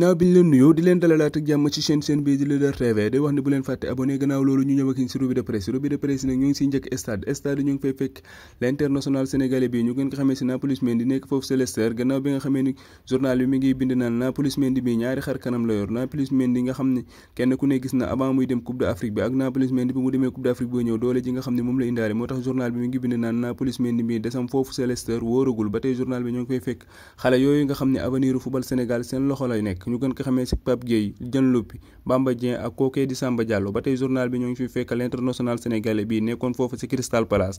ginnaaw bi ñu leen nuyoo di leen dalalaat ak jàmm ci chaîne bii di Leader TV day wax ne bu leen fàtte abonné gannaaw loolu ñu ñëw ak ci revue de presse nag ñu ngi siy njëkk stade ñu ngi fay fekk l'international sénégalais bi ñu gën ko xamee si Nampalys Mendy nekk foofu sa Leicester gannaaw bi nga xamee ni journal bi mi ngi bind naan Nampalys Mendy bi ñaari xar kanam la yor Nampalys Mendy nga xam ne kenn ku ne gis na avant muy dem Coupe d'Afrique bi ak Nampalys Mendy bi mu demee Coupe d'Afrique bi ñëw doole ji nga xam ne moom la indaale moo tax journal bi mi ngi bind naan Nampalys Mendy bi desam foofu sa Leicester wóoragul ba tey journal bi ñoo ngi fay fekk xale yooyu nga xam ne avenir u football Sénégal seen loxo lay nekk ñu gën ko xamee ci Pape Gueye Diène Lopy Bamba Dieng ak kookee di Samba Diallo ba tey journal bi ñoo ngi fi fekk l'international sénégalais bii nekkoon foofu ci Crystal Palace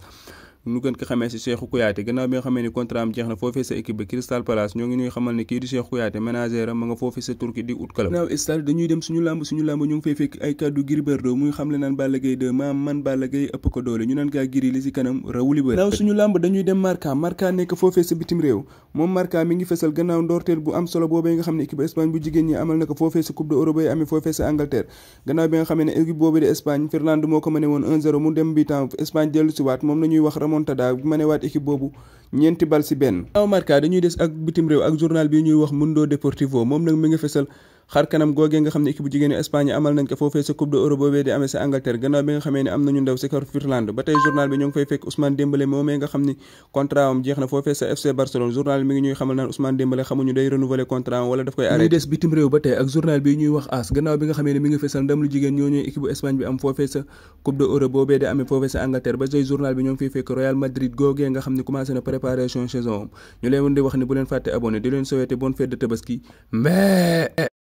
ñu gën ko xamee ci Cheikhou Kouyaté gannaaw bi nga xamee ni contrat am jeex na foofee sa équipe bi Crystal Palace ñoo ngi ñuy xamal ni kii di Cheikhou Kouyaté ménagère am ma nga foofee sa Turquie di ut club. gannaaw stade dañuy dem suñu làmb ñu ngi fay fekk ay kàddu Gris Bordeaux muy xamle naan Balla Gaye 2 man Balla Gaye ëpp ko doole ñu naan gaa Gris li ci kanam rawuli bëri. gannaaw suñu làmb dañuy dem Marca nekk foofee sa bitim réew moom Marca mi ngi fesal gannaaw ndorteel bu am solo boobee nga xam ne équipe Espagne bu jigéen ñi amal na ko foofee sa coupe d'Europe yi amee foofee sa Angleterre gannaaw bi nga xam ne équipe boobu di Espagne Finlande moo ko mëne woon 1-0 mu dem bi-temps Espagne dellu si waat moom la ñuy wax remontada bu mëne waat équipe boobu ñeenti bal si benn. gannaaw Marca dañuy des ak bitim réew ak journal bi ñuy wax Mundo Deportivo moom nag mi ngi fesal xar kanam googee nga xam ne équipe bu jigéenu Espagne amal nañ ko foofee sa coupe d'Europe boobee di amee sa Angleterre gannaaw bi nga xamee ne am nañu ndaw si kar Finlande ba tey journal bi ñoo ngi fay fekk Ousmane Dembélé moomee nga xam ni contrat am jeex na foofee sa FC Barcelone journal bi mi ngi ñuy xamal naan Ousmane Dembélé xamuñu day renouveler contrat am wala daf koy arrêté. ñuy des bitim réew ba tey ak journal bi ñuy wax AS gannaaw bi nga xamee ne mi ngi fesal ndam lu jigéen ñoo ñooy équipe bu Espagne bi am foofee sa coupe d'Europe boobee di amee foofee sa Angleterre ba tey journal bi ñoo ngi fay fekk Real Madrid googee nga xam ne commencé na préparation saison am ñu leen di wax ni bu leen fàtte abonné di leen souhaiter bonne fête de Tabaski